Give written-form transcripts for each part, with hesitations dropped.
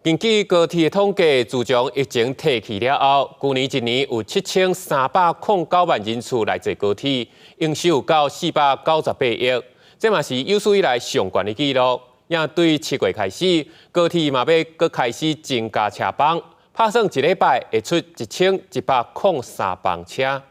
根據高鐵的統計，自從疫情退去了後，舊年一年有7309萬人次來坐高鐵，營收到498億，這嘛是有史以來上懸的紀錄。也對7月開始，高鐵嘛欲閣開始增加車班，拍算一禮拜會出1103班車。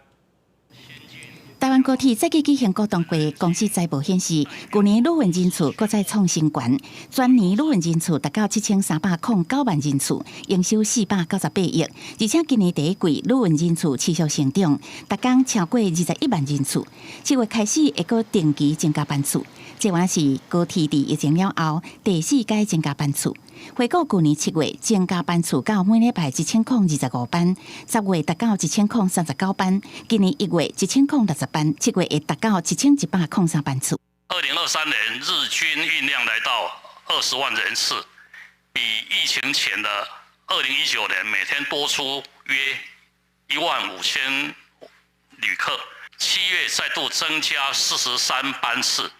台灣高鐵再次舉行股東會，公司財報顯示，舊年旅運人次閣再創新懸，全年旅運人次達到7309萬人次，營收498億。而且今年第一季旅運人次持續成長，逐工超過21萬人次。7月開始會閣定期增加班次，這嘛是高鐵佇疫情了後第四擺增加班次。回顧舊年7月增加班次到每禮拜1025班，10月達到1039班，今年1月1060班，7月會達到1103班次。 2023年日均運量來到20萬人次，比疫情前的2019年每天多出約1.5萬旅客。7月再度增加43班次。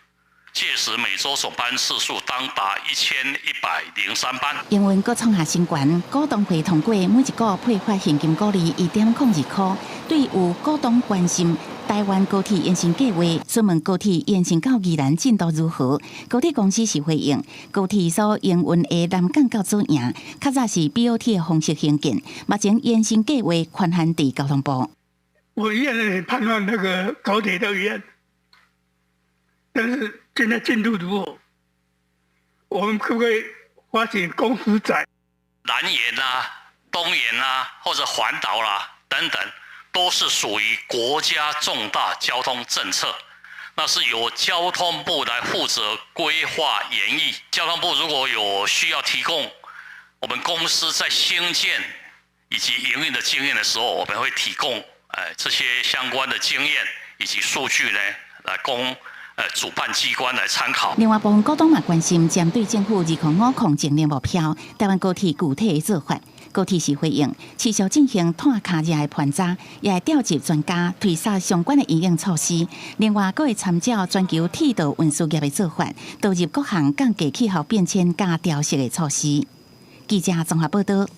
屆時每週總班次數當達1103班。營運閣創下新懸，股東會通過每一股配發現金股利1.02塊。對有股東關心台灣高鐵延伸計劃，詢問高鐵延伸到宜蘭進度如何？高鐵公司是回應，高鐵所營運的南港到左營，較早是 BOT 的方式興建，目前延伸計劃權限佇交通部。我一樣很盼望那個高鐵到宜蘭，但是現在進度如何？我們可不可以發行公司債？南延啊、東延啊，或者環島啦等等，都是屬於國家重大交通政策，那是由交通部來負責規劃研議。交通部如果有需要提供我們公司在興建以及營運的經驗的時候，我們會提供這些相關的經驗以及數據呢，來供主辦機關來參考。另外，部分股東嘛關心，針對政府2050淨零目標，台灣高鐵具體的做法。高鐵是回應，持續進行碳跤跡的盤查，也會調集專家推算相關的因應措施。另外，閣會參照全球鐵道運輸業的做法，導入各項降低氣候變遷佮調適的措施。記者綜合報道。